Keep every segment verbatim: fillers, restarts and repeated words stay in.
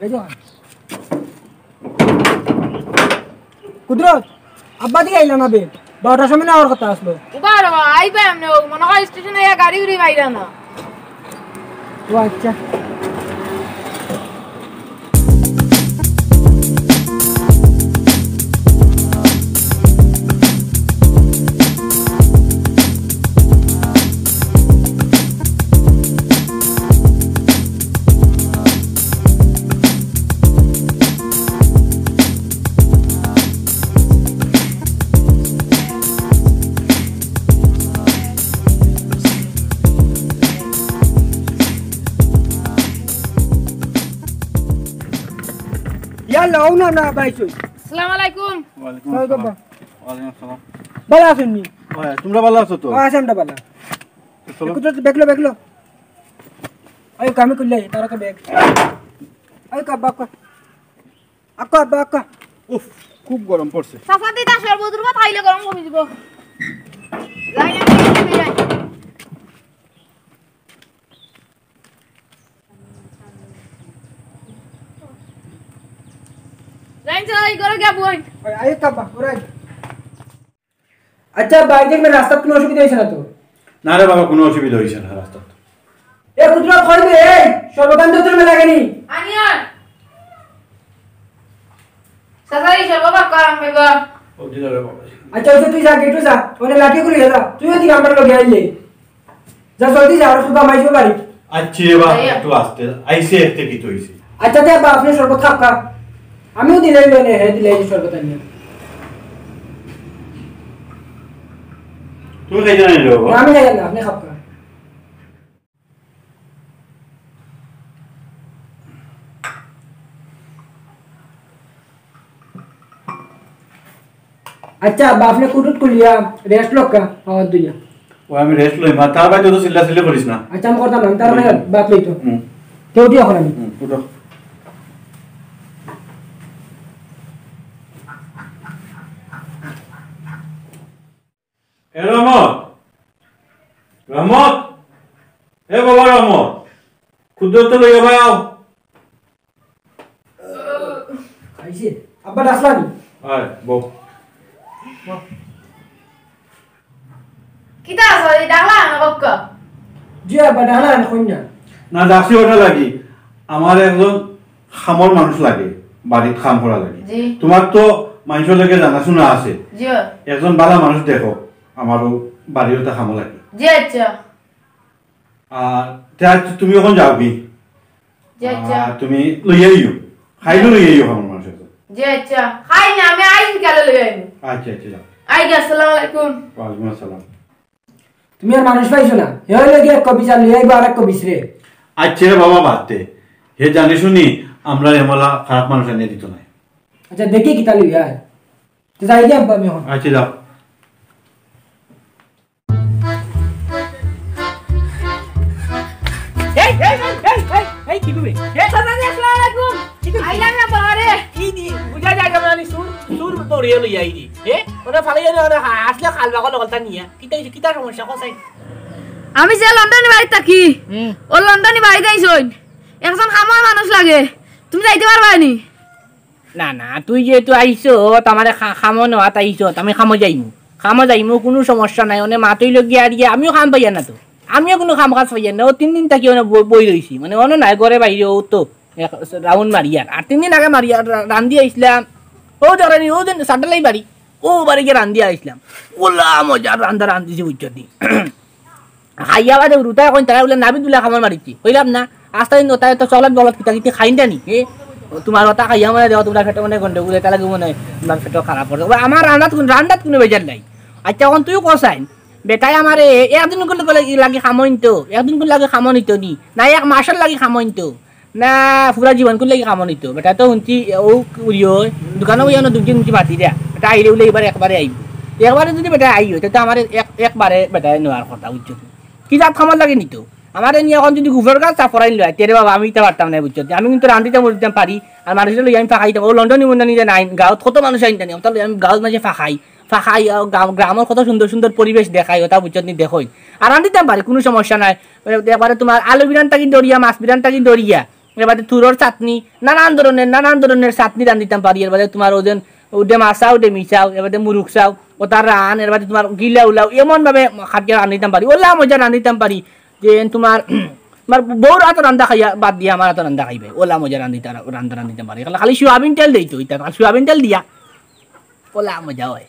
এই যে। কুদরত, আব্বা দিকে আইলা না বে? বারোটার সময় না আওয়ার কথা আসলো। উবা রে বা, আইবা এমনে, ও মনে হয় স্টেশনে ইয়া গাড়ি উড়ি পাইরা না। ও আচ্ছা। ইয়াল্লা, ও না, না, ভাই, চল। আসসালামু আলাইকুম। ওয়ালাইকুম ওই আসসালাম। বাবা। ওয়ালাইকুম আসসালাম। ভালা আছইন নি? ওই, তুমরা ভালা আছো তো? ও, আছি আমরা ভালা। তো চলো। একটু তো বেগলো, বেগলো। ওই, আমি খুললাই, তার আগে বেগ। ওই, আব্বা, আক্কা। আক্কা, আব্বা, আক্কা। উফ, খুব গরম পড়ছে। চাচা, দিতা শরবত টরবত খাইলে গরম কমি দিব। যাই না, যাই না, যাই না। যাই, যাই, ঘরে গিয়া বই। ওই, আই কাব্বা, ওরাই। আচ্ছা, বাইরে গেলে রাস্তাত কোনো অসুবিধা হইছে না তো? না রে বাবা, কোনো অসুবিধা হইছে না রাস্তাত। এ, কুদরত, কইবে, এই, শরবত আনতে তোর মেলা কেনি? আনিয়ার। চাচা, এই শরবত আর করাম পাইবা। ও, দিল রে বাবা। আচ্ছা, ওই যে তুই যা, গেটে যা, ওনে লাঠি করে যা, তুইও দিকে আমার লগে আইলে। যা, জলদি যা, আর শুধু আমার বাড়ি। আচ্ছা রে বাবা, ভাইয়া। একটু আস্তে, আইছে এতে কি তো হইছে? আচ্ছা, দে বাবা, আপনি শরবত খাও, খা। আমিও দিলাই লনে, হে দিলাই শরবত আনিয়া। তুমি খাইতে নাই রে বাবা? না, আমি খাই না, আপনি খাও, খা। আচ্ছা, বাফনে কুটুট কুলিয়া, রেস্ট লক্কা, আমার দুইয়া। ও, আমি রেস্ট লই, মা, তার বাইরে তো চিল্লা চিল্লি করিস না। আচ্ছা, আমি করতাম না, আমি তার মানে হুম। বাদ লই তো। হুম। কেউ দিয়ে এখন আমি। হুম, উঠো। এ রহমত, রহমত, এ বাবা রহমত, কুদরতরে লইয়া ভাই আও। আইছে? আব্বা ডাকলা নি? আয়, বউ। কিতা আছে? এই ডাকলা না কক্কা? জি আব্বা, ডাকলা না কইন না। না, ডাকছি ওটা লাগি। আমার একজন কামর মানুষ লাগে, বাড়িত কাম করা লাগে। জি। তোমার তো মানুষের লগে জানাশোনা আছে। জি। একজন ভালা মানুষ দেখো, আমারও বাড়ির ওটা কামো লাগে। জি, আচ্ছা। আর তে আজ তুমি এখন যাও কি? জি, আচ্ছা। আর তুমি লইয়া আইও, খাইলে লইয়া আইও কামর মানুষের তো। জি, আচ্ছা। খাই না, আমি আইজ বিকালে লইয়া আইমু। আচ্ছা, আচ্ছা, যাও। আই গি, আসসালামু আলাইকুম। ওয়ালাইকুম আসসালাম। তুমি আর মানুষ পাইছো না, হে হইলে কি এক কবিস আর লইয়া আইবো আর এক কবিস রে। আচ্ছা রে বাবা, বাদ দে। হে জানি শুনি আমরা এমলা খারাপ মানুষ আনিয়া দিত নাই। আচ্ছা, দেখি কিতা লইয়া আয়। তো যাই গিয়া আব্বা আমি এখন। আচ্ছা, যাও। এই, এই, এই, এই, এই, এই, কি করবে? এই, চাচা জি, আসসালামু আলাইকুম। কি করবে? আইলাম না বাবা রে। কি দি? বুঝা যায় না, মানে, সুর, সুর তো রে লইয়া আইলি। এ? ওরা ফালাই জানে, ওরা হা-, আসলে খাল বাকল হকলতা নিয়া। কিতা হইছে? কিতা সমস্যা? কোথায়? আমি যে লন্ডনী বাড়িত থাকি, হুম। ও লন্ডনী বাড়িত আইছইন। একজন কামর মানুষ লাগে। তুমি যাইতে পারবায় নি? না, না, তুই যেহেতু আইছস, আমারে খা-, কামো নেওয়াত আইছস, আমি কামো যাইমু। কামো যাইমু, কুনু সমস্যা নাই। অনে মাত অইলো গিয়া আর গিয়া, আমিও কাম পাইয়ার না তো। আমিও কুনু কাম কাজ পাইয়ার না। অউ তিন দিন থাকি অনে ব-, বই রইছি। মানে, অনো নাই, ঘরে বাইরে, অউ তো এক রাউন্ড মারিয়ার। আর তিন দিন আগে মারিয়ার, রা-, রান্দিয়া আইছলাম। অউ দেখরায়নি, অউ যে স্যাটেলাইট বাড়ি, অউ বাড়ি গিয়া রান্দিয়া আইছলাম। ওলা মজার রান্দা রান্দিছি, বুঝছো নি? খাইয়া বাদে উরুতায় কইন, তারা বুলে নাবিদ বুলে কামড় মারিছে। কইলাম না, আস্তা দিন তাই তো চকলেট বকলেট কিতা কিতি খাইন দেনি, এ? তুমার কথা খাইয়া মানে দেখো, তুমরার পেটো মানে গন্ডগোল, ইটা লাগি মানে তুমার পেটো খারাপ করছে। ওবা, আমার রান্দাত কুন, রান্দাত কুনু বেজার নাই। আচ্ছা, অখন তুই কছাইন, বেটায় আমারে একদিন কুন লাগি কামো নিতো, একদিন কুন লাগি কামো নিতো নি, না এক মাসর লাগি কামো নিতো। না, পুরা জীবনকুন লাগি কামো নিতো। বেটায় তো হুনছি, অউ ইয়ো, দোকানো বইয়া অনো দুই দিন হুনছি মাতি দেয়। বেটা আইলে বুলে এবার একবারে আইবো। একবারে যুদি বেটা আইয়ো, তে তো আমারে এক-, একবারে বেটায় নেওয়ার কথা, বুঝছো নি? কি জাত কামর লাগি নিতো? আমারে নিয়া অখন যুদি গুফর গাছ চাপড়াইন লয়, তে রে বাবা, আমি ইতা পারতাম না, বুঝছো নি? আমি কিন্তু রান্দিতাম, উড়িতাম পারি, আর মানুষরে লইয়া আমি ফাকাইতাম। অউ লন্ডনী মন্ডনী যে নাই, গাঁওত কত মানুষ আইন জানি, অতা লইয়া আমি গাঁওত মাঝে ফাকাই, ফাকাই, আহ, গ্রাম-, গ্রামর কত সুন্দর সুন্দর পরিবেশ দেখাই, অতা বুঝছো নি, দেখইন। আর রান্দিতাম পারি, কুনু সমস্যা নাই। একবারে তুমার আলু বিরান থাকি ধরিয়া, মাছ বিরান থাকি ধরিয়া, এর বাদে তুরর চাটনি, নানান ধরনের, নানান ধরনের চাটনি রান্ধিতাম পারি। এর বাদে তুমার ওজন, ও ডেমা চাও, ডেমি চাও, এর বাদে মুরুগ চাও, ওটা রান, এর বাদে তুমার গিলা উলাও, এমন ভাবে খাটিয়া রান্ধিতাম পারি, ওলা মজা রান্ধিতাম পারি। যে তুমার, তুমার বউর আতো রান্দা খাইয়া বাদ দিয়া আমার আতো রান্দা খাইবায়, ওলা মজা রান্ধিতা-, রান্দা রান্ধিতাম পারি। খালি, খালি সোয়াবিন তেল দেই তো, ইতা খালি সোয়াবিন তেল দিয়া, ওলা মজা অয়।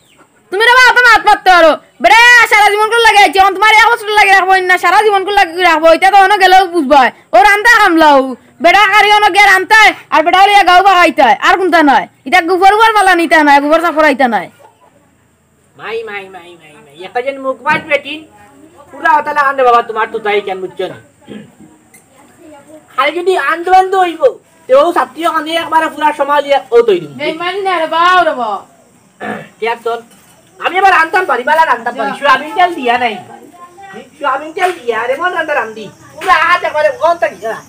তুমি রে বা, অত মাত মাততে পারো। বেটা সারা জীবন করে লাগে আইছে, অখন তুমার এক বছর লাগে রাখবো না, সারা জীবন করে লাগে রাখবো, ইটা তো অনো গেলেও বুঝবায়। ও রান্দা কামলাও, বেটা কারি অনো গিয়া রানতায়, আর বেটা অইলে গাউ বাগাইতায়, আর কুনতা নায়। ইটা গোবর উবার পালা নিতা নায়, গোবর চাপড়াইতা নায়। মাই, মাই, মাই, মাই, মাই। একটা যেন মুখ বাজ বেটিন, পুরা হতা লাগান রে বাবা, তুমার তো তাই কেন বুঝছো না? খালি যদি আন্দো আন্দো অইবো, তে ও ছাত্রী ওখানে একবারে পুরা সমাজ ইয়া ও তৈরি। বেইমানি না রে বাউ রে বাউ। ঠিক আছে, চল। আমি আবার রানতাম পারি, বালা রানতাম পারি। যা। সোয়াবিন তেল দিয়া নাই। সোয়াবিন তেল দিয়া, রে মন রান্দা রান্দি। পুরা হাত একবারে কোন তাকি, হ্যাঁ।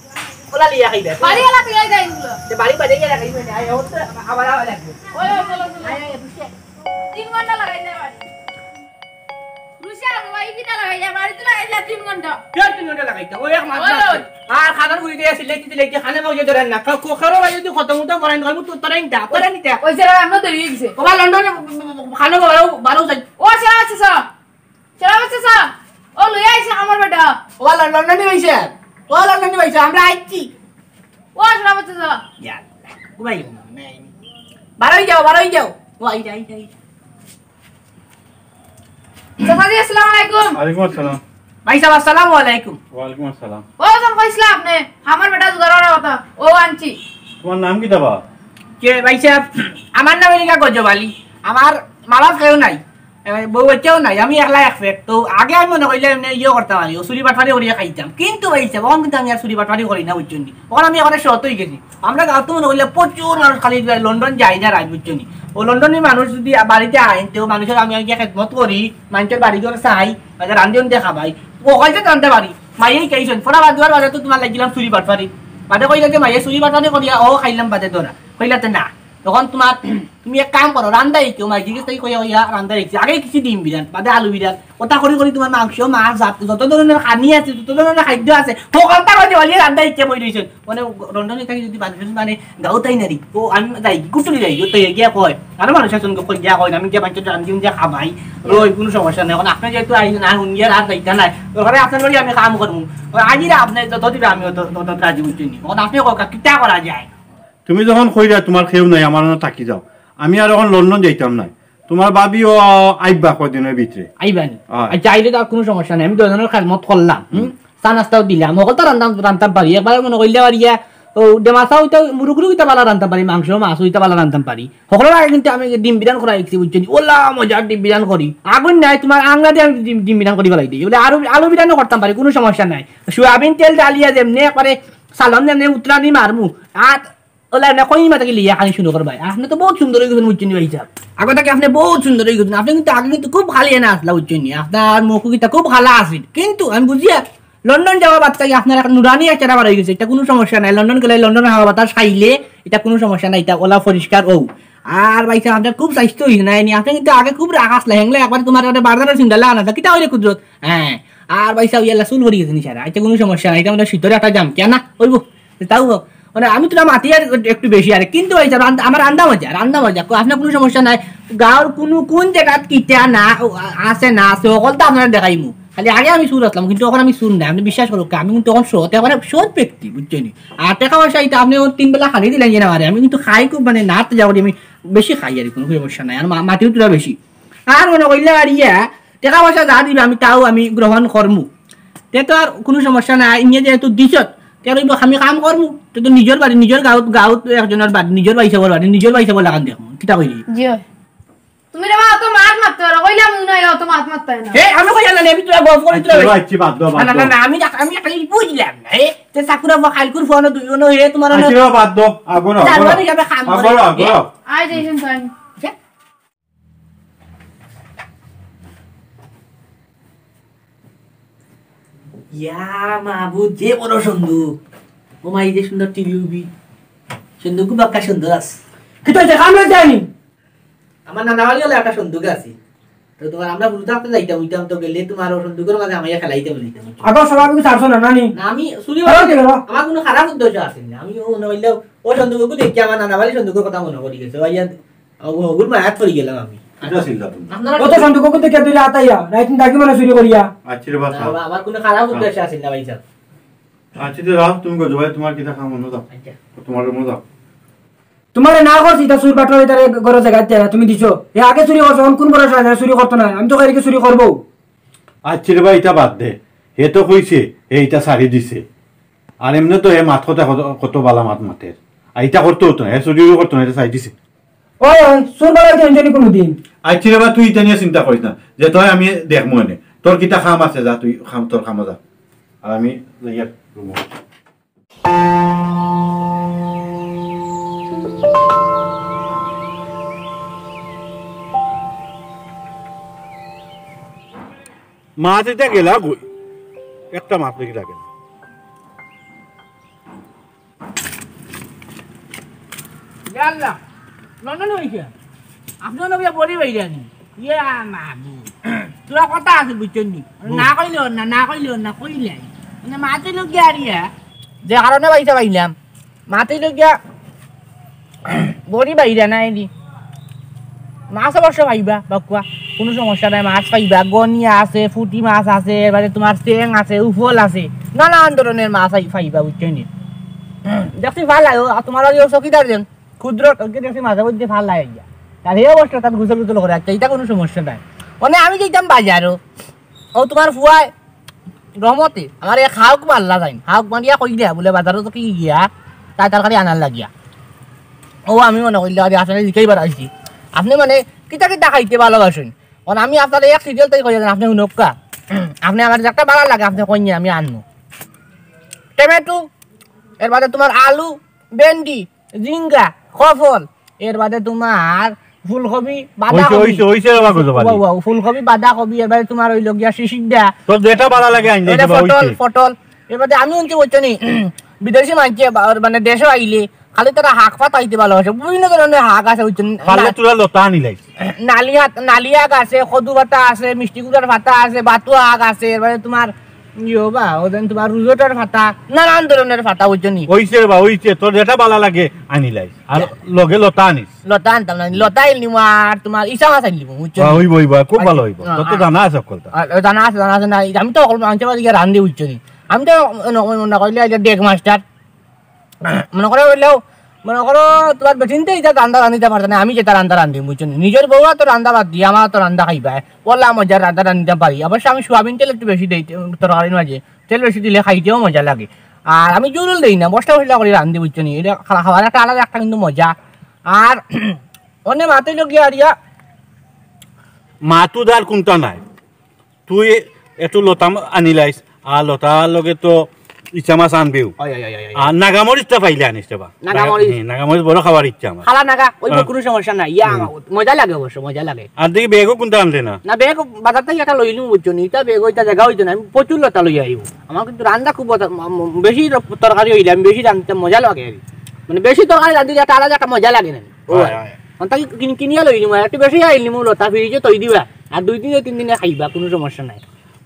ওলা লিয়া খাইবে। বাড়ি এলা তুই এই যাই এগুলো। তে বাড়ি বাড়ি গেলে খাইবে না। আয়, ওর তো আবার আবার লাগবে। ওই, ওই, চলো, চলো। আয়, আয়, বুঝছে? তিন ঘন্টা লাগাই দে বাড়ি। রুশিয়া, বাবা, এই কিতা লাগাইলে? বাড়িতে লাগাইলে তিন ঘন্টা। কে তিন ঘন্টা লাগাইতে? ওই এক মাস ওই, লাগছে। ওই। আর খানার গুলি দিয়ে সিলেটি সিলেটি খানে মজা ধরেন না। কা-, কো-, কারো বাড়ি যদি খতম উতম করেন, আমি তো তোরা ইনটা, তোরা নিতে। ওই যে আমরা দেরি হয়ে গেছে। ওবা লন্ডনে খানো বারো, বারো যাই। ও, আচ্ছা, আচ্ছা, আচ্ছা। সালাম আছে, স্যার। ও, লইয়া আইছে আমার বেটা। ও, লন্ডনে ভাইছে। ও, লন্ডনে ভাইছে, আমরা আইছি। ও, সালাম আছে, স্যার। ইয়া আল্লাহ, ঘুমাই গেল না, নাই। বারোই যাও, বারোই যাও। ও, আই, আই, আই। চাচাজি, আসসালামু আলাইকুম। ওয়ালাইকুম আসসালাম। ভাই সাহেব, আসসালামু আলাইকুম। ওয়ালাইকুম আসসালাম। ও, স্যার, কইছিলা আপনি? আমার বেটা জোগাড় করার কথা। ও, আনছি। তোমার নাম কিতা বা? কে ভাই সাহেব? আমার নাম এদিকে গজব আলী। আমার মা বাপ কেউ নাই। এ, বউ বাচ্চাও নাই, আমি একলা এক পেট। তো আগে আমি মনে করলে এমনি ইয়ে করতাম আর কি, ও চুরি বাটপারি করিয়া খাইতাম। কিন্তু ভাই সাহেব, অখন কিন্তু আমি আর চুরি বাটপারি করি না, বুঝছেন নি? অখন আমি অখন সৎ হয়ে গেছি। আমরা গাঁও তো মনে করলে প্রচুর মানুষ খালি লন্ডন যায় না রাজ, বুঝছেন নি? ও লন্ডনের মানুষ যদি বাড়িতে আইন, তো মানুষের আমি আগে খেদমত করি, মানুষের বাড়ি ঘর চাই, বাদে রান্ধি উন্ধে খাবাই। ও হয়তো জানতে পারি, মাইয়ে চাইছেন, ফোনা বাদ দেওয়ার বাদে তো তোমার লাগিলাম চুরি বাটপারি। বাদে কইলে যে মাইয়ে চুরি বাটপারি করিয়া, ও খাইলাম বাদে ধরা। কইলা তো না। তখন তোমার, তুমি এক কাম করো, রান্দা ইকে, মাইজি গেছে কইয়া কইয়া রান্দা ইকে। আগে কিছু ডিম বিরান, বাদে আলু বিরান। ওটা করি করি তোমার মাংস, মাছ, ভাত, যত ধরনের খানি আছে, যত ধরনের খাদ্য আছে, হকলতা করি ওলিয়ে রান্দা ইকে বই রইছেন। মানে, লন্ডনে থাকি যদি মানুষ মানে গাঁও তাই নারি, ও আমি যাই, গুটুলি যাই, ও তাই গিয়া কয়। আরো মানুষ আছেন গো, কই গিয়া কয়, আমি গিয়া বাচ্চা রান্ধি গিয়া খাবাই, রই, কোনো সমস্যা নেই। এখন আপনি যেহেতু আইলেন, আর হুন গিয়া রাত যাইতা নাই, ওখানে আপনার বাড়ি আমি কাম করবো। ওই আজি রে আপনি যত দিবে আমি অত, তত রাজি বুঝছেন নি। এখন আপনি কয়, কিতা করা যায়? তুমি যখন কইরা তোমার কেউ নাই, আমার অনো থাকি যাও, আমি আর এখন লন্ডন যাইতাম নাই। তোমার ভাবিও আইবা কদিনের ভিতরে। আইবানি? অয়। আচ্ছা, আইলে তো আর কোনো সমস্যা নাই, আমি দুজনের খেদমত করলাম, হুম? হুম। চা নাস্তাও দিলাম, হকলতা রান্তাম, রান্তাম পারি, একবারে মনে করলে পারিয়া, ও, ডেমাসা হইতে মুরুগুরু হইতে ভালা রান্তাম পারি, মাংস, মাছ হইতে ভালা রান্তাম পারি। হকলর আগে কিন্তু আমি ডিম বিরান করা শিখছি, বুঝছো নি? ওলা মজার ডিম বিরান করি। আগুন নাই, তোমার আংলা দিয়ে আমি ডিম, ডিম বিরান করি ফেলাই দিই। বলে আলু, আলু বিরানও করতাম পারি, কোনো সমস্যা নাই। সোয়াবিন তেল ডালিয়া যেমনি একবারে সালন যেমনি উতরানি মারমু। আর ওলা না কই মাথা কি লিয়া খানি শুরু করবাই। আপনি তো বহুত সুন্দর হয়ে গেছেন, বুঝছেন নি ভাই সাহেব? আগে থেকে আপনি বহুত সুন্দর হয়ে গেছেন। আপনি কিন্তু আগে কিন্তু খুব খালি এনে আসলা, বুঝছেন নি? আপনার মুখ কিতা খুব খালা আছিল। কিন্তু আমি বুঝিয়া লন্ডন যাওয়া বাদ থেকে আপনার এখন নুরানি এক চেহারা বার হয়ে গেছে। এটা কোনো সমস্যা নাই। লন্ডন গেলে লন্ডন হাওয়া বাতাস খাইলে এটা কোনো সমস্যা নাই। এটা ওলা পরিষ্কার ও। আর ভাই সাহেব, আপনার খুব স্বাস্থ্য হয়েছে না? এনে আপনি কিন্তু আগে খুব রাগ আসলে, হেংলে একবার তোমার একটা বার্দারের চিন্তা লাগা না। কিতা হইলে কুদরত? হ্যাঁ। আর ভাই সাহেব, ইয়াল্লা চুল পড়ি গেছে নি সারা। এটা কোনো সমস্যা নাই। এটা আমাদের শীতরে একটা জাম। কেন না? ওইব। তাও হোক। মানে আমি তো না মাতি আর একটু বেশি আর, কিন্তু ভাই সাহেব, রান্দা, আমার রান্দা মজা, রান্দা মজা। কো-, আপনার কোনো সমস্যা নাই। গাঁওর কোনো কোন জায়গাত কিতা না, ও, আ-, আছে না আছে, হকলতা আপনারে দেখাইমু। খালি আগে আমি চুর আসলাম, কিন্তু এখন আমি চুর নাই। আপনি বিশ্বাস করুক, আমি কিন্তু এখন সৎ, একেবারে সৎ ব্যক্তি, বুঝছেন নি? আর টেকা পয়সা এটা আপনি ওর তিন বেলা খালি দিলেন যে না মারে, আমি কিন্তু খাই খুব, মানে, না তো যাওয়ারি আমি বেশি খাই আর, কোনো সমস্যা নাই। আর মা-, মাটিও তোলা বেশি। আর মনে করলে আর ইয়া, টেকা পয়সা যা দিবে আমি তাও আমি গ্রহণ করমু। তে তো আর কোনো সমস্যা নাই, ইয়ে যেহেতু দিছত, তে আর ওই আমি কাম করমু। তে তো নিজের বাড়ি, নিজের গাঁওত, গাঁওত একজনের বাড়ি, নিজের ভাই সাবর বাড়ি, নিজের ভাই সাবর লাগান দেখমু। কিতা কইলি? জি অয়। তুমি রে বাবা, অত মাত মাততে পারো, কইলাম না, অত মাত মাততে না। হে, আমি কইলাম না, আমি তোরা গল্প করি তোরা আচ্ছা, আচ্ছা, বাদ দাও, বাদ না, না, দাও। না, আমি, আমি খালি বুঝলাম না। এ, তে সাকুরা বা কালকুর ফোন দুই জন, হে, তোমার আচ্ছা, বাদ দাও, আগো না, আগো না। জানুয়ারি যাবে কাম আগো করে। না, আগো না। আয়, যাই শুন, যাই। যা। ইয়া মাবুদ, যে বড় সন্দুক। ও মা, এই যে সুন্দর টিভি উবি। সন্দুক বাক্কা সুন্দর আছে। কিতা দেখা আমরা জানি? আমার নানা বাড়ি হলে একটা সন্দুক আছে। তো তুমার আমরা হুরু থাকতে যাইতাম, অইতাম তো গেলে তুমার অউ সন্দুকর মাঝে হামাইয়া খেলাইতাম, লইতাম। আগর স্বভাব ছাড়ছো না, না নি? না, আমি চুরি করার কিতা? আমার কুনু খারাপ উদ্দেশ্য আছিল না। আমি অউ না অইলেও অউ সন্দুকগু দেখিয়া আমার নানা বাড়ির সন্দুকর কথা মনো পড়ি গেছে। অউ আইয়া, অউ হগুর মায়াত পড়ি গেলাম আমি। কিতা চিন্তা তুমি? আপনারা অত সন্দুকগু দেখিয়া দিলে আতাইয়া, রাইত ডাকি মানে চুরি করিয়া। আচ্ছা রে বাবা। না, আমার কুনু খারাপ উদ্দেশ্য আছিল না ভাইসাব। আচ্ছা, তে রাও, তুমি গজো ভাই, তুমার কিতা কাম অইলো, যাও। আচ্ছা। তুমার রুমো যাও। তুমারে না করছি, ইতা চুর বাটপার, ইতারে ঘরো জাগা দিতে না, তুমি দিছো। এ আগে চুরি করছো, অখন কুন ভরসা আছে, চুরি করতো না? আমি তো কইছি চুরি করবো। আচ্ছা রে ভাই, ইতা বাদ দে। হে তো কইছে, হে ইতা ছাড়ি দিছে। আর এমনে তো হে মাত কথা কত, কত বালা মাত মাতের। আর ইতা করতো অইতো না, হে চুরিও করতো না, ইতা ছাড়ি দিছে। ওই, ওই, চুর বালা অইতে অইছে নি কুনুদিন? আচ্ছা রে বা, তুই ইতা নিয়া চিন্তা করিস না। যে তুই আমি দেখমু এনে। তোর কিতা কাম আছে, যা তুই কাম, তোর কামো যা। আর আমি যাইয়ার রুমো। মাছ ইতা গেলা কই? একটা মাছ দেখি লাগে না। ইয়া আল্লাহ, লন্ডন অইছে। আপনে অনো বড়ি বাইরা নি? ইয়া মাবুদ। থুড়া কথা আছে, বুঝছইন নি? হুম। না কইলে অর না, না কইলে অর না, কইলাই। মানে মাছ অইলো গিয়া আর ইয়া, যে কারণে পয়সা পাইলাম, মাছ অইলো গিয়া বড়ি বাইরা নাই নি। মাছ অবশ্য পাইবা, বাক্কা, কুনু সমস্যা নাই, মাছ পাইবা। গনিয়া আছে, ফুটি মাছ আছে, এরবাদে তুমার চেং আছে, উফল আছে, নানান ধরনর মাছ আই-, পাইবা, বুঝছইন নি? দেখছি ভালা, ও, আর তুমার ওই চকিদার যেন, ক্ষুদ্র, ওকে দেখছি মাঝে মধ্যে ভালা আইয়া। তার হে অবস্থা, তার গুছল গুছল করে, আচ্ছা, ইতা কুনু সমস্যা নাই। মানে আমি যাইতাম বাজারো, ও তুমার ফুয়ায় রহমতে, আমার এক হাউক মারলা যাইন, হাউক মারিয়া কইলা বুলে বাজারো তো কি গিয়া, তাই তরকারি আনার লাগিয়া। ও আমি মনে কইলা, আরে আপনারে জিকাইবার আইছি, আপনে মানে কিতা কিতা খাইতে ভালোবাসইন? কারণ আমি আপনারে এক সিরিয়াল তাই কইয়া দেন, আপনে হুনউক্কা। আপনে আমার যেটা ভালা লাগে, আপনে কইন, আমি আনমু। টমেটো, এরবাদে তুমার আলু, ভেন্ডি, ঝিঙ্গা, কফল, এরবাদে তুমার ফুলকপি, বাঁধাকপি। অইছে, অইছে, অইছে রে বা গজব আলী। ওয়া, ওয়া, ফুলকপি, বাঁধাকপি, এরবাদে তুমার অইলো গিয়া শিশিরডা। তোর যেটা ভালা লাগে আইন দে, এরবাদে বা ফটল, অইছে। ফটল, এরবাদে আমি হুনছি বুঝছো নি, বিদেশি মানষে বা-, মানে দেশো আইলে খালি তারা হাক পাতা খাইতে ভালোবাসে, বিভিন্ন ধরনর হাক আছে বুঝছো নি? পারলে না- তুরা লতা আনিলাইস। নালি হাত, নালি হাক আছে, কদু পাতা আছে, মিষ্টি কুমড়ার পাতা আছে, বাতুয়া হাক আছে, এরবাদে তুমার ইয়ো বা, ও যেন তুমার রুজোটার পাতা, নানান ধরনর পাতা, বুঝছো নি? অইছে রে বা, অইছে। তোর যেটা ভালা লাগে, আনিলাইস। আর লগে লতা আনিস। লতা আনতাম না, লতা আইল নিমু আর তুমার ইছা মাছ আইল নিমু, বুঝছো নি? অইবো, অইবো, খুব ভালা অইবো। আ, তোর তো আ, জানা আছে হক্কলতা। আ, জানা আছে, জানা আছে না, আমি তো হক্কল মানষর বাড়ি গিয়া রান্ধি, বুঝছো নি? আমি তো মনে, মনে কইলে আইজ ডেগ মাস্টার। মনে করো অইলেও, মনে করো তুমার বেটিন্তে ইতা রান্দা রান্দিতা পারতা না, আমি যেতা রান্দা রান্দিমু, বুঝছো নি? নিজর বউরা তো রান্দা বাদ দিয়া, আমার তো রান্দা খাইবা, অলা মজার রান্দা রান্দিতা পারি। অবশ্য আমি সোয়াবিন তেল একটু বেশি দেই, তরকারির মাঝে তেল বেশি দিলে খাইতেও মজা লাগে। আর আমি জুল দেই না, মশলা মশলা করি রান্ধি, বুঝছো নি? ইটা খা-, খাওয়ার একটা আলাদা একটা কিন্তু মজা। আর অনে মাতইলো গিয়া আরিয়া মাতুদার কুনটা নাই। তুই একটু লতা আনিলাইস, আর লতার লগে তো ইছা মাছ আনবেউ। অয়, অয়, অয়, অয়, অয়। আর নাগামরিচটা পাইলে আনিস রে বা। নাগামরিচ? নাগা-, হ্যাঁ, নাগামরিচ বড় খাওয়ার ইচ্ছা আমার। খালা নাগা, অইবো, হ্যাঁ। কুনু সমস্যা নাই। ইয়া, হুম। মজা লাগে অবশ্য, মজা লাগে। আর দেখি বেগও কুনটা আনলে না? না, বেগ বাজার থাকি একটা লইলিমু, বুঝছো নি? ইতা বেগ অইতা জাগা অইতো না, আমি প্রচুর লতা লইয়া আইমু। আমার কিন্তু রান্দা খুব বদা-, ম-, ম-, বেশি র-, তরকারি অইলে আমি বেশি রান্ধতে মজা লাগে আর কি। মানে বেশি তরকারি রান্ধলে একটা আলাদা একটা মজা লাগে না? ও অয়, ভাই। অয়। অন থাকি কিন-, কিনিয়া লইলিমু, আর একটু বেশি আইলিমু, লতা ফ্রিজে থই দিবা। আর দুই দিনে তিন দিনে খাইবা, কুনু সমস্যা নাই।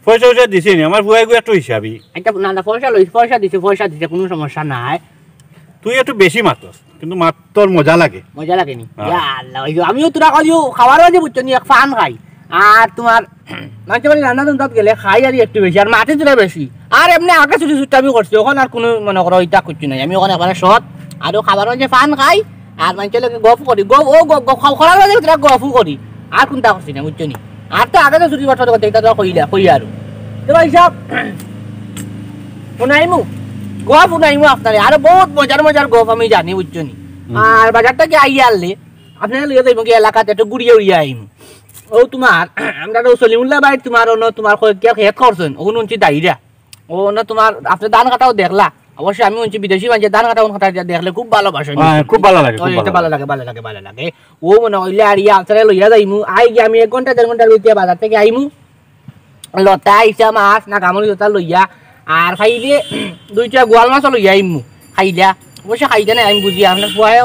পয়সা টয়সা দিছে নি? আমার ফুয়াইগু একটু হিসাবি। একটা না, না, পয়সা লই, পয়সা দিছে, পয়সা দিছে, কুনু সমস্যা নাই। তুই একটু বেশি মাতস, কিন্তু মাত তোর মজা লাগে। মজা লাগে নি? হ্যাঁ। ইয়া আল্লাহ, ওই যে আমিও তোরা খালিও খাওয়ার মাঝে বুঝছো নি, এক ফান খাই। আর তুমার মানষর বাড়ি রান্দা-টান্দাত গেলে খাই আর একটু বেশি, আর মাতি তোরা বেশি। আর এমনে আগে চুরি চুট্টামি করছি, অখন আর কুনু মনে করো ইতা কিচ্ছু নাই। আমি অখন একবারে সৎ, আরো খাবার মাঝে ফান খাই, আর মানষর লগে গফ করি, গফ, ও গফ, গফ, খাও-, করার মাঝে তোরা গফও করি। আর কুনটা করছি না, বুঝছো নি? আর তো আগে তো চুরি বাটপারি করতে, ইতা তো কইলা, কই আরো। তো ভাইসাব, হুনাইমু, গফ হুনাইমু আপনারে, আরো বউত মজার মজার গফ আমি জানি, বুঝছো নি? হুম। আর বাজার থাকি আইয়া আনলে, আপনারে লইয়া যাইমু কি এলাকাত একটু ঘুরিয়া উড়িয়া আইমু। ও তুমার, আমরা তো সলিমুল্লাহ ভাই, তুমার অনো তুমার কয়েক খেত করছইন, অগুন হুনছি দাইরা। ও না, তুমার, আপনে ধান কাটাও দেখলা। অবশ্য আমি হুনছি বিদেশি মানষে ধান কাটা অগুন কাটা দেখলে খুব ভালোবাসে। হ্যাঁ, খুব ভালা লাগে, ও, খুব ইটা ভালা ভালা লাগে। লাগে, ভালা লাগে, ভালা লাগে। ও মনে অইলে আর ইয়া আপনারে লইয়া যাইমু। আই গিয়া আমি এক ঘন্টা, দেড় ঘন্টার ভিতরে বাজার থাকি আইমু। লতা, ইছা মাছ, নাগামরিচ লতা লইয়া। আর খাইলে দুইটা গোয়াল মাছও লইয়া আইমু। খাইলা। অবশ্য খাইতে নাই, আমি বুঝি, আপনার ফুয়ায়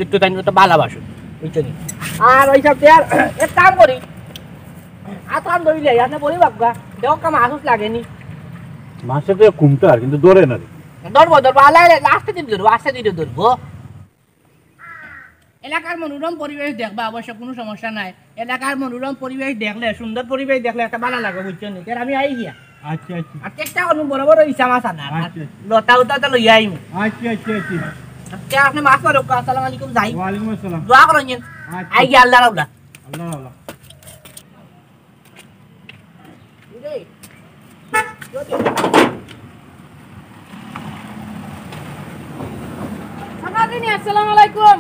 একটু তাই একটু ভালোবাসে। বুঝছো নি? আর ওই সব আর এক কাম করি। আতখান ধরিলে, আপনি বলি বাবা, দেখো কা মাছ উস লাগেনি। মাছে তো কুমটার, কিন্তু ধরে না রে। ধরবো, ধরবো, আল্লাহ, আল্লাহ, আস্তে দিন ধরবো, আস্তে দিন ধরবো। এলাকার মনোরম পরিবেশ দেখবা, অবশ্য কোনো সমস্যা নাই। এলাকার মনোরম পরিবেশ দেখলে, সুন্দর পরিবেশ দেখলে একটা ভালো লাগে, বুঝছো নি? এর আমি আই গিয়া। আচ্ছা, আচ্ছা। আর চেষ্টা করবো বড় বড় ইসা মাছ আনার। আর আচ্ছা, আচ্ছা। লতা উতা তো লইয়া আইমু। আচ্ছা, আচ্ছা, আচ্ছা। আচ্ছা, আপনি মাছ মারুক, আসসালামু আলাইকুম, যাই। ওয়ালাইকুম আসসালাম। দোয়া করইন। আচ্ছা। আই গিয়া, আল্লাহ রাউলা। আল্লাহ রাউলা। সালাদিনী, আসসালামু আলাইকুম।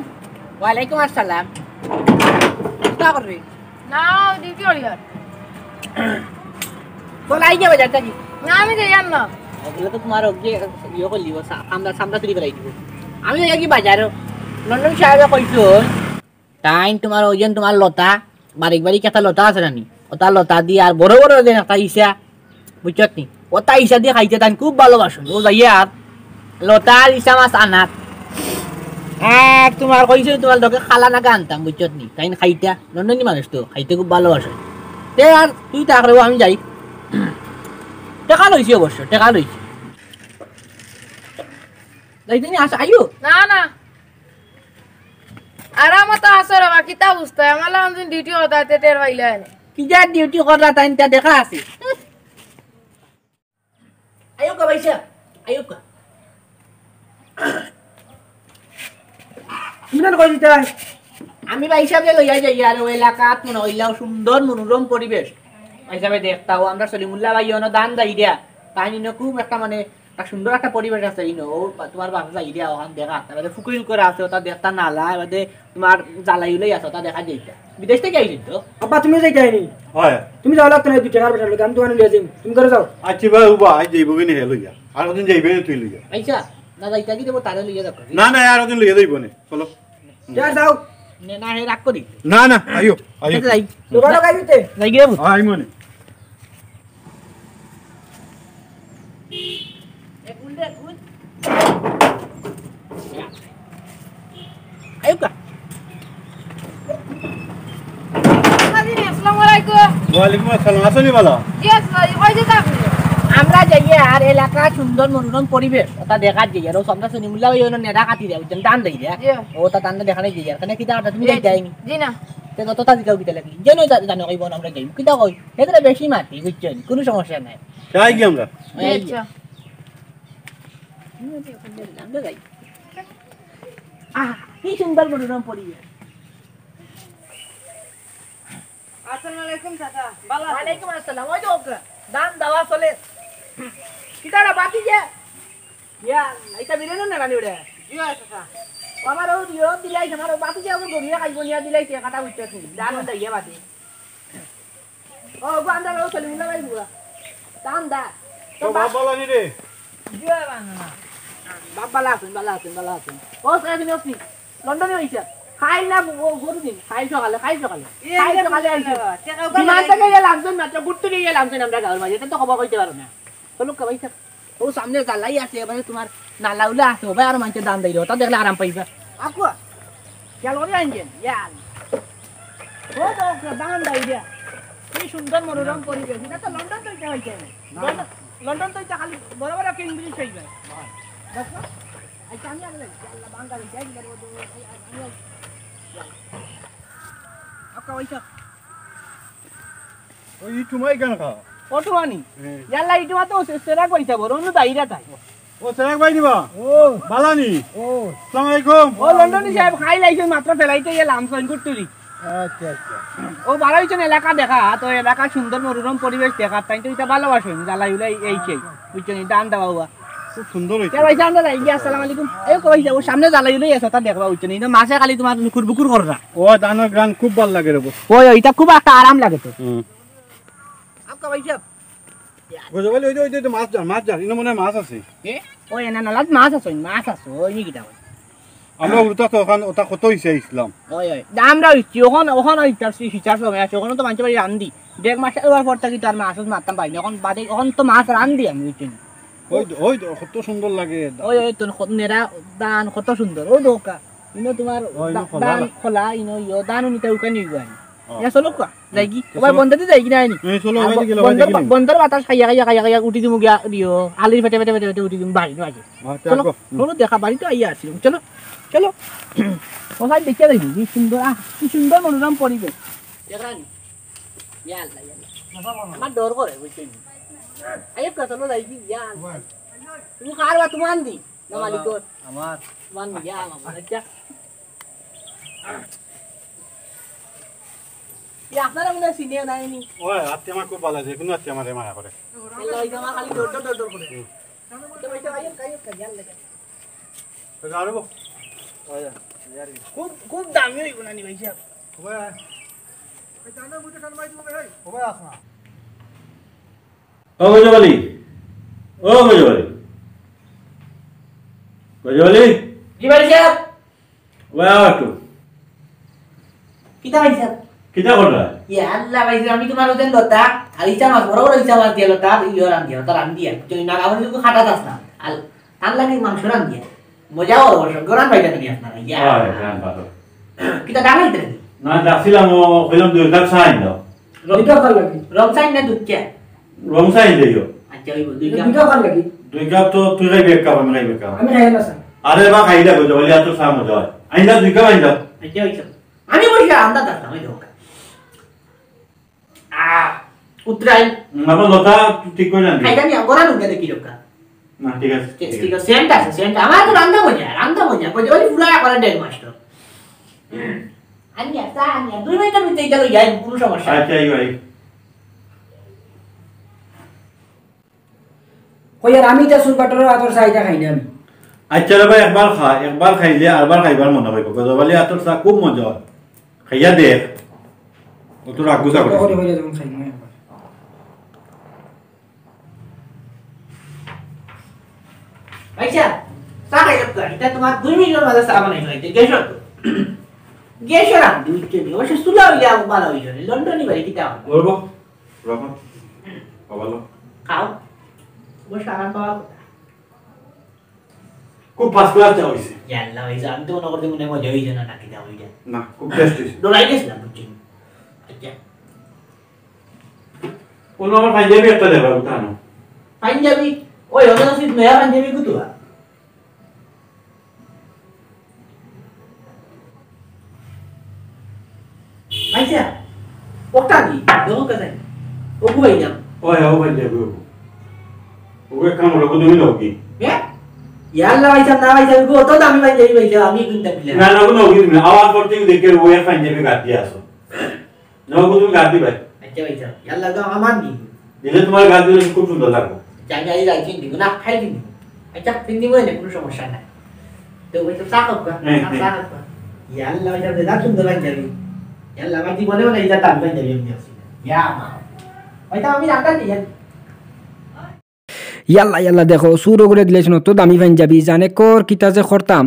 ওয়ালাইকুম আসসালাম। কিতা কররে? না, ডিউটি করি আর। তো লাই যাবে যার থাকি? না, আমি যাই আর না। ওগুলো তো তোমার ওকে ইয়ে করে দিব, সা-, আমরা সামলা তুলি বেলাই দিব। আমি যাই কি বাজারও। লন্ডন সাহেবে কইছো, তাইন তোমার ওই যে তোমার লতা, বারিক বারিক একটা লতা আছে নানি? ওটা লতা দি আর বড় বড় যে একটা ইসা, বুঝছত নি? ওটা ইসা দি খাইতে তাইন খুব ভালোবাসইন। ও যাইয়া আর লতা আর ইসা মাছ আনাত। আর তোমার কইছে তোমার লগে খালা নাগা আনতাম, বুঝছত নি? তাইন খাইতা, লন্ডনী মানুষ তো, খাইতে খুব ভালোবাসইন। তে আর তুই তা করে আমি যাই। টেকা লইছি অবশ্য, টেকা লইছি। যাইতে নি আস, আইও। না, না। আরামত আছো রে বা, কিতা বুঝতায়? আমার লাখান তুমি ডিউটি করতায়, তে টের পাইলায় নে। কি যে ডিউটি কররা, তাইন তা দেখা আছে। আইও কা ভাইসাব, আইও কা। তুমি না কই দিতায়? আমি ভাইসাবরে লইয়া যাই আর ওই এলাকাত মনে অইলাও সুন্দর মনোরম পরিবেশ। ভাইসাবে দেখতাও, আমরা সলিমুল্লাহ ভাই অনো দান যাই দিয়া। তাইন ইনো খুব একটা মানে একটা সুন্দর একটা পরিবেশ আছে ইনো, ও বা-, তোমার বাপ যাই দিয়া ওখান দেখা, তারপরে ফুকুইল করা আছে, ওটা দেখতা নালা, এবারে তোমার জ্বালাই উলাই আছে, ওটা দেখা যাইতা। বিদেশ থাকি আইছি তো। আব্বা, তুমিও যাইতায় নি? হয়। তুমি যাওয়া লাগতো না, দুই টেকার বেটার লগে, আমি তোমার লইয়া যাইমু। তুমি করে যাও। আচ্ছা ভাই, উবা, আজ যাইব কি নি হে লইয়া? আর ওদিন যাইবে না তুই লইয়া? আচ্ছা, না যাইতা কি দেবো, তারে লইয়া যাও। না, না, আর ওদিন লইয়া যাইব নে। চলো। যা, যাও। নে, না, হে রাগ করি। না, না, আইও, আইও। আচ্ছা, যাই। দোকানো যাই দিতে? যাই গিয়ে বল। আই মনে। আইউক্কা। আসসালামু আলাইকুম। ওয়ালাইকুম আসসালাম। আছো নি ভালা? জি, আছি ভাই। কই যেতা আপনি? আমরা যাই আর এলাকা সুন্দর মনোরম পরিবেশ, ওটা দেখার যাই। আর ও সামনে শুনি মুল্লা ভাই, ওনার নেড়া কাটি দেয়, বুঝছেন? ধান দেয়, জি। ও তা ধান দেখানে যাই। আর কেন কিতা কাটা তুমি জি, যাই যাইনি? জি না। তে যতটা দিকেও কিতা লাগি? যেন জা-, জানো কই বোন আমরা যাই। কিতা কই? এখানে বেশি মাটি, বুঝছেন? কোনো সমস্যা নাই। যাই কি আমরা? এই যে। আচ্ছা। আমরা যাই। আহ, কি সুন্দর মনোরম পরিবেশ। আসসালামু আলাইকুম চাচা, ভালা আছেন? ওয়ালাইকুম আসসালাম। ওই তো ওকে, ধান দেওয়া চলে। কিতা রে বাতি যে? ইয়া, এটা বিরিয়ানি না রানি ওটা? জি হয় চাচা। ও আমার ও দিও দিলাই, আমার ও বাতি যে ওকে গড়িয়ে খাইব নিয়ে দিলাই, সে কাটা উঠতে আছে। ধান ওটা ইয়ে বাতি। ও, গো আন্দা লো, চলি উল্লা ভাই বুয়া। ধান দা। তো তো বাপ বাপ ভালা নি রে? জি হয় বাবা। বাপ ভালা আছেন, ভালা আছেন, ভালা আছেন। ও, সারা দিন আপনি? লন্ডনে হইছে। খাইল না, ও, গরু দিন। খাইল সকালে, খাইল সকালে। এ, খাইল এ, সকালে এ, আইছে। এ, এ, বিমান থেকে গেলাম, তুই মাত্র ঘুরতে গিয়ে গেলাম, তুই আমরা গাঁওর মাঝে। এটা তো খবর কইতে পারো না। চলো, কা ভাই, ও সামনে জ্বালাই আছে, এবারে তোমার নালা উলা আছে, ও ভাই, আর মানতে দান দেইলো, তা দেখলে আরাম পাইবা। আকুয়া, খেয়াল করে আনছেন, ইয়াল। ও তো, ও দান দেই দিয়া। কি সুন্দর মনোরম পরিবেশ, এটা তো লন্ডন তো এটা হইছে না। না, না। লন্ডন, লন্ডন তো এটা খালি বড় বড় একটা ইংলিশ হইবে। না। দেখো, আচ্ছা, আমি আগে যাই, আল্লাহ, বাঙালি যাই, বড় বড়, এই, এই, আমি আচ্ছা, ওই সব। ওই ইটু মাই কেন খাও? অটু আনি? হ্যাঁ। ইয়াল্লা, ইটু মা তো সে-, সেরা কইতা বড়, অন্য দাইরা তাই। ও, সেরা ভাই দিবা? ও। বালানি? ও। আসসালামু আলাইকুম। ও, লন্ডনী সাহেব, খাই লাইছেন, মাত্র ফেলাইতে গেলাম, সৈনকুট্টুরি। আচ্ছা, আচ্ছা। ও, বারো হইছেন এলাকা দেখা, তো এলাকার সুন্দর মনোরম পরিবেশ দেখা, তাই তো এটা ভালোবাসেন, জ্বালাই উলাই এই সেই, বুঝছেন, এই দান দেওয়া হওয়া। খুব সুন্দর হইছে। কে ভাই, সামনে যাই, গিয়া, আসসালামু আলাইকুম। এই কই যাবো, সামনে জ্বালাই উলাই আছে, তা দেখবা, বুঝছেন, এই তো মাছে খালি তোমার নুকুর বুকুর কররা। ও, ধানের গান খুব ভালো লাগে রে বস। ওই, ওই, এটা খুব একটা আরাম লাগে তো। হুম। আপকা ভাই সাহেব। বুঝতে পারলি, ওই যে, ওই যে, ওই যে মাছ যার, মাছ যার, ইনো মনে হয় মাছ আছে। এ? ওই এনা নালাত মাছ আছে, মাছ আছে, ওই নি কিতা কয়? আমরা উল্টা তো ওখান, ওটা কত হইছে ইসলাম? ওই, ওই। দা আমরা হইছি, ওখান, ওখান ওই তার সি-, সিচার সময় আছে, ওখানে তো মানতে পারি রান্ধি। দেড় মাস ওর পর থাকি তো আর মাছ মারতাম পারি না, এখন বাদে, এখন তো মাছ রান্ধি আমি, বুঝছেন? ওই তো, ওই তো, কত সুন্দর লাগে। ওই, ওই তো, কত নেড়া ধান, কত সুন্দর। ওই দোকা, ইনো তোমার ওই, ইনো দা-, খোলা। ধান খোলা, ইনো ইয়ো, ধান উনিতে উকানি গো আনি। ও। ইয়া চলো কোয়া? যাইগি? ও ভাই, বন্দর দি যাইগি না আইনি? এই চলো, আর ওখানে গেলে, ওখানে বন্দর, গেলে। বন্দর বাতাস খাইয়া, খাইয়া, খাইয়া, খাইয়া উঠি দিমু গিয়া, দিও। আলির পেটে, পেটে, পেটে, পেটে উঠি দিমু, বাড়ি নু আইগি। আচ্ছা, চলো, রাখো। হুম। চলো, দেখা বাড়ি তো আইয়া আছি। চলো, চলো। ও ভাই, দেখিয়া যাইবি, কি সুন্দর, আহ, কি সুন্দর মনোরম পরিবেশ। দেখরা নি? ইয়া আল্লাহ, ইয়া আল্লাহ। আমার ডর করে, বুঝছেন? আইয়ো, চলো, যাইগি, ইয়া আল্লাহ। তুমি কার বা তোমার দি? না, মালিক ওর। আমার। তোমার দি, ইয়া আল্লাহ, আচ্ছা। ই আপনারা মনে হয় চিনিও নাই নি? ওই, আত্তি আমার খুব ভালা, যে কোনো আত্তি আমারে মায়া করে। আল্লাহ, ওই যে আমার খালি ডর ডর ডর ডর করে। হুম। তো ওই তো আইয়ো, আইয়ো, আইয়ো, আল্লাহ। তো যাও রে বউ। ওই যা, যা রে। খুব, খুব দামি হইব না নি ভাই সাহেব? ওই আয়। এই জানো, মুঝে কান মাই দিব ভাই। ওই আস না। ও গজব আলী, ও গজব আলী, গজব আলী। জি ভাই সাহেব। ওই আও একটু। কিতা ভাই সাহেব? কিতা কররা? ইয়া আল্লাহ ভাই সাহেব, আমি তোমার ওজন লতা, আর ইচা মাছ, বড় বড় ইচা মাছ দিয়া লতা, ইয়ো রান দিয়া, লতা রান দিয়া। তুমি না খাবার কিন্তু খাটা দাস না। আর তার লাগে মাংস রান দিয়া। মজা অইবো, অবশ্য গরম পাইতা তুমি আপনারা। ইয়া। হয়, রান পাতো। কিতা ডাল হইতে নাকি? না, ডাকছিলাম, ও কইলাম দুই কাপ চা আইন দাও। রং চা খাওয়া লাগে? রং চা আইন না দুধ চা? রং চা আইন দিও। আচ্ছা, ওই দুই কাপ। দুই কাপ খাওয়া লাগে? দুই কাপ তো তুই খাইবে এক কাপ, আমি খাইবে এক কাপ। আমি খাই না, স্যার। আরে বা খাই দেখো, জবালি এত চা মজা হয়। আইন দাও, দুই কাপ আইন দাও। আচ্ছা, ওই স্যার। আমি বলছি, আন্দা দাস না, ওই দেখো। আহ, উতরাই। হুম, আবার লতা ঠিক করে জানি। খাইতা নিয়া, গরম উঠে দেখি লোকা। না, ঠিক আছে, ঠিক আছে। ঠিক আছে, সেন্ট আছে, সেন্ট। আমার তো রান্দা মজা, রান্দা মজা। মজা, ওই পুরা করে দেড় মাস তো। আনিয়া, চা আনিয়া। দুই মিনিটের ভিতরে এটা লইয়া আইব, কোনো সমস্যা নাই। আচ্ছা, এই ভাই। কই আর আমি ইতা সুরবাটর আতর চা ইতা খাই না আমি। আচ্ছা রে ভাই, একবার খা, একবার খাইলে আরবার খাইবার মনে অইবো। গজব আলী আতর চা খুব মজা হয়। খাইয়া দেখ। ও তো রাগ গুছা করিস না। করি হইলে যখন খাই না একবার। আচ্ছা, চা খাই যাও, এটা তোমার দুই মিনিটের মাঝে চা বানাই খাইতে, গ্যাসও তো। গ্যাসও রান্ধি, বুঝছো নি? অবশ্য চুলা হইলে আরো ভালা হইতো নি। লন্ডনি বাড়ি কিতা হবে? বলবো? রহমান, বাবা লো। খাও। বস, আরাম পাওয়ার কথা। খুব first class চা হইছে। ইয়া আল্লাহ, হইছে। আমি তো মনে করতে মনে হয় মজা হইছে না, নাকি চা হইছে। না, খুব taste হইছে। ডরাই গেছিলাম, বুঝছি। আচ্ছা। অনো আমার পাঞ্জাবি একটা দেবা, উঠানো। পাঞ্জাবি? ওই, অনো সিট নয়া পাঞ্জাবি কুতুবা? আচ্ছা, ওটা দি, দেখো কোথায়? ওগু ভাই না? ওই, ও ভাই যাবে, ওগু। ওগু এক কাম করো, ওগু তুমি লও কি? হ্যাঁ? ইয়াল্লা ভাই সাহেব, না ভাই সাহেব, ওগু অত দামি পাঞ্জাবি ভাই সাহেব, আমি কিনতে পারলাম। না, না, ওগু লও কি তুমি? আওয়াজ করতে দেখে ও এক পাঞ্জাবি গাদ দিয়া আসো। না, ওগু তুমি গাদ দিবায়। আচ্ছা ভাই সাহেব, ইয়াল্লা তো আমার দিন। দিলে তোমার গাদ দিলে খুব সুন্দর লাগবে। আচ্ছা, আমি আজ রাইতে দিব না, খাই দিব। আচ্ছা, তিন দিব না, কোনো সমস্যা নাই। তো ওই তো চা খাওয়া, হ্যাঁ, চা, হ্যাঁ। চা খাওয়া। ইয়াল্লা, ওইটা বেজান সুন্দর পাঞ্জাবি। ইয়াল্লা, আমার জীবনে মনে হয় এটা দামি পাঞ্জাবি আমি দেখছি না। ইয়া মা। ওইটা আমি রাখতাম কি জানি? ইয়াল্লা, ইয়াল্লা, দেখো, চুর অগুরে দিলাইছইন অত দামি পাঞ্জাবি, জানে কর কিতা যে করতাম।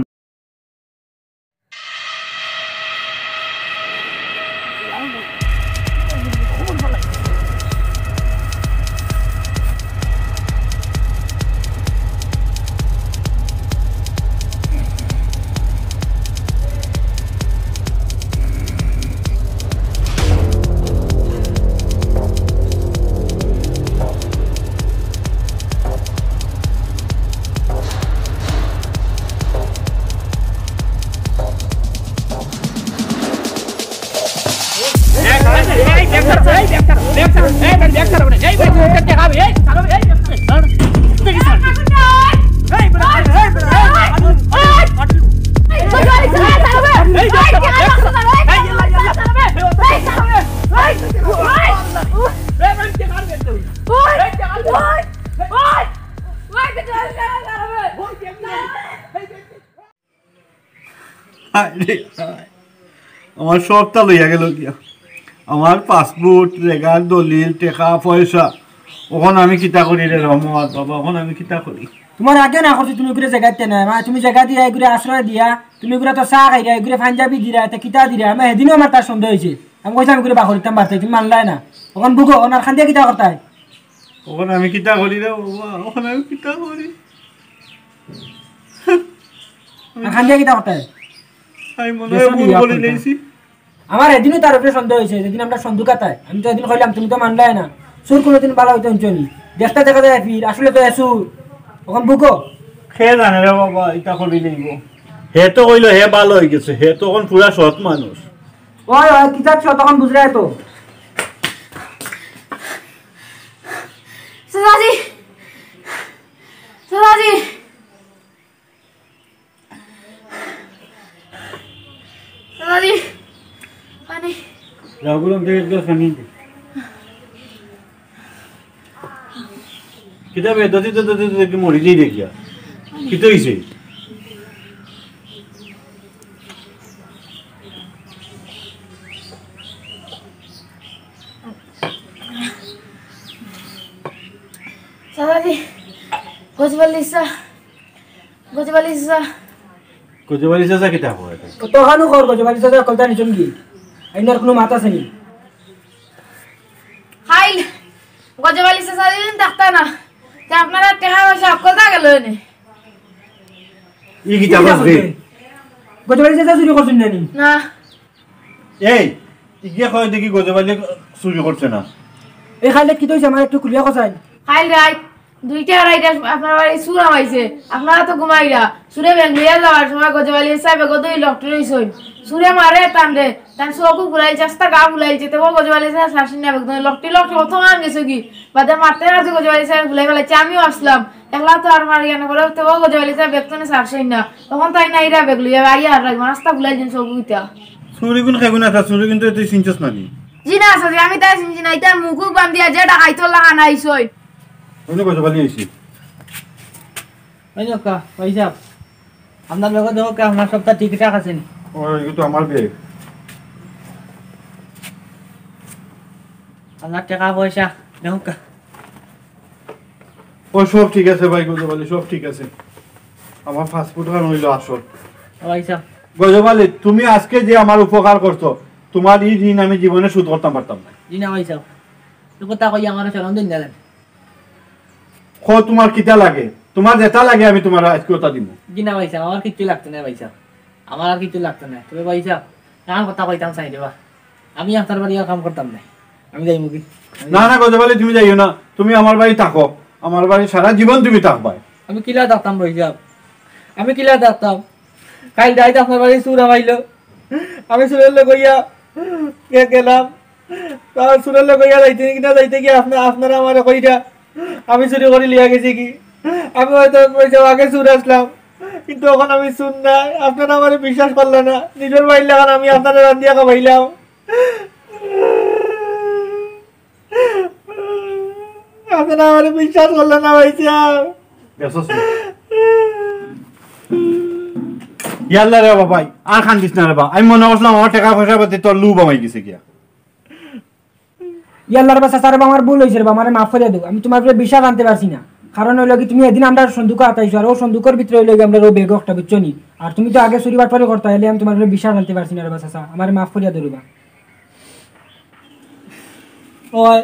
হায় রে হায়। আমার সবটা লইয়া গেল গিয়া। আমার পাসপোর্ট, রেগার দলিল, টেকা, পয়সা। অখন আমি কিতা করি রে রহমত বাবা, অখন আমি কিতা করি? তোমার আগে না করছি তুমি অগুরে জাগাত দিতে না, মা, তুমি জাগা দিয়া, অগুরে আশ্রয় দিয়া, তুমি অগুরে তো চা খাইরা, অগুরে পাঞ্জাবি দিরা, এতে কিতা দিরা? আমি সেদিনও আমার তার সন্দেহ হইছে। আমি কইছিলাম অগুরে বাকরিতাম বাড়তে, তুমি মানলায় না। অখন ভুগো, অখন আর কান্দিয়া কিতা করতায়? অখন আমি কিতা করি রে বাবা? অখন আমি কিতা করি? আর কান্দিয়া কিতা করতায়? আমি মনে হয় ভুল করি লাইছি। আমার এদিনও তার উপরে সন্দেহ অইছে, যেদিন আমরা সন্দুক আতায়, আমি তো এদিন কইলাম, তুমি তো মানলায় না। চুর কোনোদিন ভালা অইতো হুনছো নি? দেখতে দেখা যায় ফির, আসলে তো এ চুর। অখন বুকো। কে জানে রে বাবা, ইতা করি লইব। হে তো কইলো হে ভালা অই গেছে, হে তো অখন পুরা সৎ মানুষ। ওই, ওই, কিতার সৎ অখন বুঝরায় তো। চাচাজি, চাচাজি। চাচাজি, পানি। যাও, গরম থেকে এক গ্লাস পানি দে। কিতা বে, দতি, দতি, দতি, দতি, মরি যাই দেখিয়া। কিতা অইছে? চাচাজি, গজব আলী চাচা, গজব আলী চাচা। গজব আলী চাচা কিতা কয়? ও তো হানু কর, গজব আলী চাচা কলতা নিচুন কি? আইনার কোনো মাত আছে নি? খাইল, গজব আলী চাচা দিন থাকতা না। তে আপনারা টেকা পয়সা হক্কলতা গেল এনে। ই কিতা কি কিতা করবে? করবে? গজব আলী চাচা চুরি করছইন না নি? না। এই, ইগে কয় দেখি গজব আলী চুরি করছে না। এই খাইলে কিতা অইছে আমার একটু খুলিয়া কছাইন। খাইল রাইত দুইটা আড়াইটা আপনার বাড়ি চুর হামাইছে। আপনারা তো ঘুমাইরা। চুরে ব্যাগ লইয়া যাওয়ার সময় গজব আলী চাচা ব্যাগো ধরি লকটি রইছইন। চুরে মারে তানরে। তান চোখও ফুলাইছে, আস্তা গা ফুলাইছে। তেও গজব আলী চাচা ছাড়ছইন না ব্যাগ থনে। লকটি লকটি কত মান গেছে কি? বাদে মারতে মারতে গজব আলী চাচা ফুলাই ফালাইছে। আমিও আছলাম। একলা তো আর মারিয়া না করে, তেও গজব আলী চাচা ব্যাগ থনে ছাড়ছইন না। তখন তাইন আইরা ব্যাগ লইয়া আইয়া আর রাখবেন। আস্তা ফুলাইছইন চোখ ইতা। চুরি গুন খাইব না, চুরি কিন্তু তুই চিনছস না নি? জি না, চাচাজি, আমি তারে চিনছি না। ইতার মুখ বান্ধিয়া যে ডাকাইতর লাখান আইছইন। ওই যে গজব আলী আইছে। ওই যে কা, ওই সাহেব, আপনার ব্যাগো দেখো কা, আপনার সবটা ঠিকঠাক আছে নি? ও, এটা তো আমার ব্যাগ। আপনার টেকা পয়সা দেখো কা। ও, সব ঠিক আছে ভাই, গজব আলী, সব ঠিক আছে। আমার পাসপোর্ট খান অইলো আসল। ও ভাই সাহেব। গজব আলী, তুমি আজকে যে আমার উপকার করছো, তোমার ই ঋণ আমি জীবনে শোধ করতাম পারতাম না। জি না ভাই সাহেব, এই কথা কইয়া আমার শরম দিন না। কও, তোমার কিতা লাগে? তোমার যেটা লাগে আমি তোমার আজকে ওটা দিব। জি না ভাই সাহেব, আমার কিচ্ছু লাগতো না ভাই সাহেব, আমার আর কিচ্ছু লাগতো না। তবে ভাই সাহেব, আমার কথা কইতাম চাই রে বা, আমি আপনার বাড়ি আর কাম করতাম না, আমি যাইমুগি। না, না, গজব আলী, তুমি যাইও না, তুমি আমার বাড়ি থাকো, আমার বাড়ি সারা জীবন তুমি থাকবায়। আমি কিলা থাকতাম ভাই সাহেব, আমি কিলা থাকতাম? কাইল রাইত আপনার বাড়ি চুর হামাইলো, আমি চুরর লগে ইয়া গে-, গেলাম। তার চুরর লগে ইয়া যাইতে কি না যাইতে কি আপনা-, আপনারা আমারে কইরা আমি চুরি করি লিয়া গেছি কি? আমি হয়তো কইছে আগে চুর আছলাম, কিন্তু অখন আমি চুর নায়। আপনারা আমারে বিশ্বাস করলা না। নিজর ভাইর লাখান আমি আপনারে রান্ধিয়া খাবাইলাম। আপনারা আমারে বিশ্বাস করলা না ভাই সাহেব। গেছস না? ইয়াল্লা রে বাবা, আর কান্দিস না রে বা। আমি মনে করছিলাম আমার টেকা পয়সার প্রতি তোর লোভ হামাই গেছে গিয়া। ইয়াল্লা রে বা, চাচা রে বা, আমার ভুল অইছে রে বা, আমারে মাফ করিয়া দেও। আমি তোমার উপরে বিশ্বাস আনতে পারছি না। কারণ অইলো কি, তুমি এদিন আমরার সন্দুকো আতাইছো, আর অউ সন্দুকর ভিতরে অইলো কি আমরার অউ ব্যাগ একটা, বুঝছো নি? আর তুমি তো আগে চুরি বাটপারি করতা, এলে আমি তোমার উপরে বিশ্বাস আনতে পারছি না রে বা চাচা, আমারে মাফ করিয়া দেও রে বা। ওই,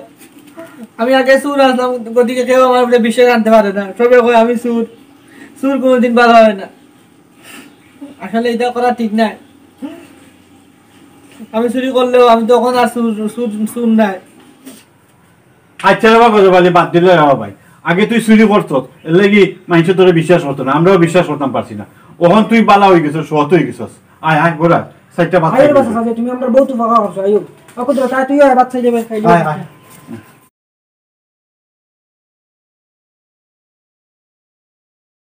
আমি আগে চুর আছলাম, গতিকে কেউ আমার উপরে বিশ্বাস আনতে পারে না। সবে কয় আমি চুর, চুর কোনোদিন ভালা অয় না। আসলে ইটা করা ঠিক নায়। আমি চুরি করলেও আমি তো অখন আর চুর, চুর, চুর নায়। আচ্ছা রে বা গজব আলী, বাদ দিলে রে বা ভাই। আগে তুই চুরি করছস, এরলাগি মাইনষে তোরে বিশ্বাস করতো না, আমরাও বিশ্বাস করতাম পারছি না। অখন তুই ভালা অই গেছস, সৎ অই গেছস। আয়, আয়, ঘর আয়, চাইরটা ভাত আরে খাই বাবা, দিবি। চাচা, তুমি আমরার বউত উপকার করছো, আইও। অখন তো তাই তুইও আয়, ভাত খাই যাবে, খাই যাবে। আয়, আয়।